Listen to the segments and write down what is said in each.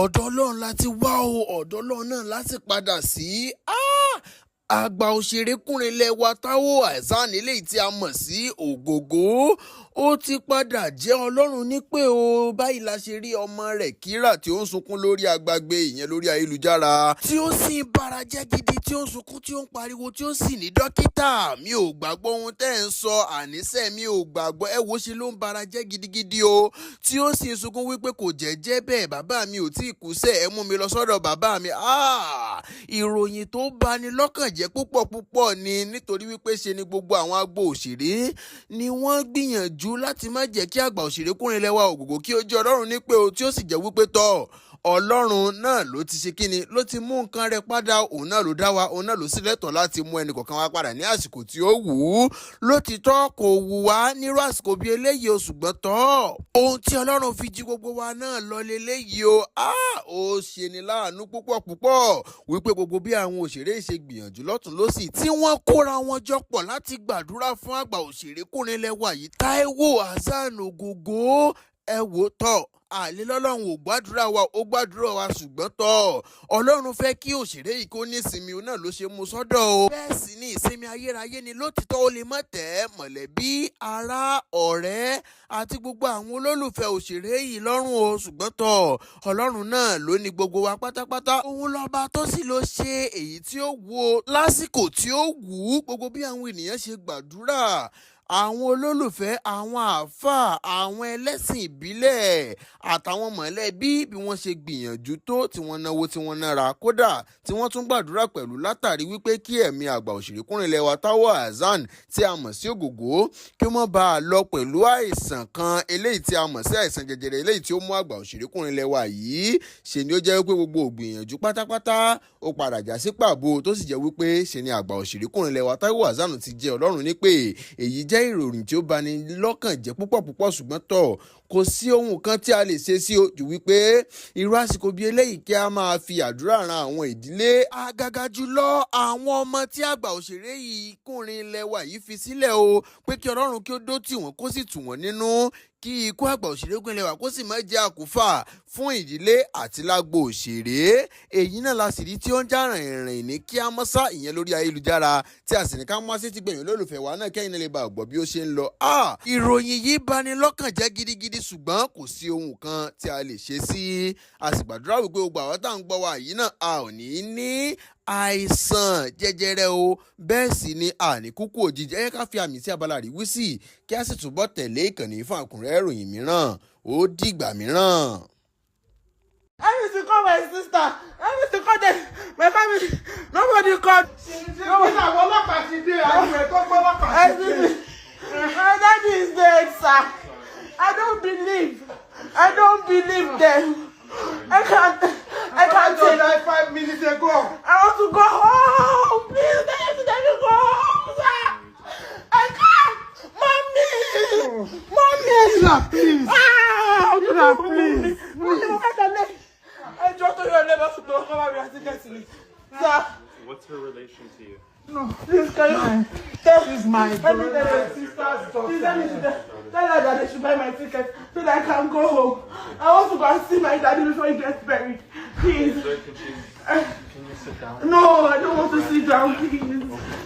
Ọ̀dọ̀ Ọlọ́run la ti wá o, ọ̀dọ̀ Ọlọ́run náà láti padà sí. Àgbà òṣèrékùnrin ilẹ̀ wa Táíwò Hassan, eléyìí tí a mọ̀ sí Ògògó, ó ti padà jẹ́ Ọlọ́run nípè o. Báyìí la ṣe rí ọmọ rẹ̀ Kíra tí ó ń sunkún lórí agbágbé, ìyẹn lórí ayélujára, tí ó sì ń bara jẹ́ gidi, tí ó ń sunkún, tí ó ń pariwo, tí ó sì ní, "Dókítà, mi ò gbàgbọ́ ohun tẹ́ ẹ̀ ń sọ, àníṣe mi ò gbàgbọ́." Ẹ wo ṣe ló ń bara jẹ́ gidigidi o, tí ó sì ń sunkún wípé kò jẹ́ jẹ́ bẹ́ẹ̀, bàbá mi ò tí ì kú sẹ́, ẹ mú mi lọ sọ́dọ̀ bàbá mi. Ìròyìn tó bani lọ́kàn jẹ́ púpọ̀ púpọ̀ ni, nítorí wípé ṣe ni gbogbo àwọn agbo òṣèré ni wọ́n gbìyànjú láti má jẹ́ kí àgbà òṣèrékùnrin lẹ́wà Ògògó kí ó jẹ́ Ọlọ́run nípè o, tí ó sì jẹ́ wípé tọ́ Ọlọ́run náà ló ti ṣe kíni, ló ti mú nǹkan rẹ̀ padà. Òun náà ló dá wa, òun náà ló sì lẹ́tọ̀ọ́ láti mú ẹnì kọ̀ọ̀kan wa padà ní àsìkò tí ó wù ú. Lótìtọ́, kò wù wá nírú àsìkò bí eléyìí o, ṣùgbọ́n tọ́ ohun tí Ọlọ́run fi jí gbogbo wa náà lọ leléyìí o. Ó ṣe ni láàánú púpọ̀ púpọ̀ wípé gbogbo bí àwọn òṣèré ṣe gbìyànjú lọ́tún lọ́sì tí wọ́n kóra wọn jọ pọ̀ láti gbàdúrà fún àgbà òṣèrékùnrin lẹ́wà yìí, Táíwò Hassan Ògògó, ẹ wò tọ́ àlè lọ́lọ́run ò gbàdúrà wa, ó gbàdúrà wa, ṣùgbọ́n tọ́ Ọlọ́run fẹ́ kí òṣèré yìí kó ní ìsinmi náà ló ṣe mú sọ́dọ̀ o. Bẹ́ẹ̀ sì ni ìsinmi ayérayé ni. Lótìtọ́, ó lè má tẹ́ mọ̀lẹ́bí, ará, ọ̀rẹ́ àti gbogbo àwọn olólùfẹ́ òṣèré yìí lọ́rùn o, ṣùgbọ́n tọ́ Ọlọ́run náà ló ní gbogbo wa pátápátá. Òun lọ́ba tó sì ló ṣe èyí tí ó wù ó lásìkò tí ó wù ú. Gbogbo bí àwọn ènìyàn ṣe gbàdúrà, àwọn olólùfẹ́, àwọn àáfàá, àwọn ẹlẹ́sìn ìbílẹ̀ àtàwọn mọ̀lẹ́bí, bí wọ́n ṣe gbìyànjú tó, tí wọ́n náwó, tí wọ́n nára, kódà tí wọ́n tún gbàdúrà pẹ̀lú látàrí wípé kí ẹ̀mí àgbà òṣèrékùnrin lẹ́wà Táíwò Hassan tí a mọ̀ sí Ògògó kí wọ́n bá a lọ pẹ̀lú àìsàn kan eléyìí tí a mọ̀ sí àìsàn jẹjẹrẹ, eléyìí tí ó mú àgbà òṣèrékùnrin lẹ́wà yìí. Ṣe ni ó jẹ́ wípé gbogbo ògbìyànjú pátápátá ó padà já sí pàbó, tó sì jẹ́ wípé ṣe ni àgbà òṣèrékùnrin lẹ́wà Táíwò Hassan ti jẹ́ Ọlọ́run nípè. Èyí jẹ́ ìròyìn tí ó bani lọ́kàn jẹ́ púpọ̀ púpọ̀, ṣùgbọ́n tọ̀ kò sí ohun kan tí a lè ṣe sí o jù wípé irú àsìkò bíi eléyìí, kí a máa fi àdúrà ran àwọn ìdílé, àgàgà jùlọ àwọn ọmọ tí àgbà òṣèré yìí kùnrin lẹ́wà yìí fi sílẹ̀ o, pé kí Ọlọ́run kí ó dó tì wọ́n, kó sì tù wọ́n nínú, kí ikú àgbà òṣèrékùnrin lẹ́wà kó sì má jẹ́ àkúfà fún ìdílé àti lágbo òṣèré. Èyí náà la sì rí tí ó ń já rìnrìn ní kí á mọ́sá, ìyẹn lórí ayélujára, tí a sì ní ká mọ́ sí ti gbẹ̀yìn olólùfẹ́ wa náà, kẹ́yìn lè bá gbọ́ bí ó ṣe ń lọ. Ìròyìn yìí bani lọ́kàn jẹ́ gidigidi, ṣùgbọ́n kò sí ohun kan tí a lè ṣe sí. A sì gbàdúrà wípé gbogbo àwọn tá à ń gbọ́ wa yìí náà, a ò ní ní àìsàn jẹjẹrẹ o, bẹ́ẹ̀ sì ni àní kúkú òjijì. Ẹ ká fi àmì sí abala àríwísí kí a sì túbọ̀ tẹ̀lé ìkànnì fún àkùnrẹ́ ìròyìn mìíràn. Ó dìgbà mìíràn. I need to call my sister. I need to call them. My family. Nobody called. Ṣé àwọn ọlọ́pàá ti dé? Àwọn ẹ̀ tó gbọ́ ọlọ́pàá ti dé. My daddy is dead, sir. I don't believe. I don't believe them. I can't. I can't just take. died 5 minutes ago. I want to go home. Please, let me go home, sir. I can't. Mommy. Mommy. Kila, please. Ah, Kila, please. Mommy, mo fẹ́ tẹ̀lé. Ẹ jọ̀ọ́, torí Ọlọ́run, bá sùn tó kọ́ bá mi àti kẹ́sì mi. Sir. What's her relation to you? No. Please, can you tell She's my let me tell her sister's daughter. Please let me tell her that they should buy my ticket so that I can go home. I want to go and see my daddy before he gets buried. Please. Sir, can you sit down? No, I don't want to sit down, please.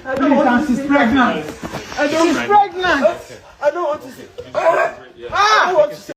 I don't Please, want and to she's sit pregnant. down. I don't She's pregnant. I don't want to sit. Yeah. I don't want to sit.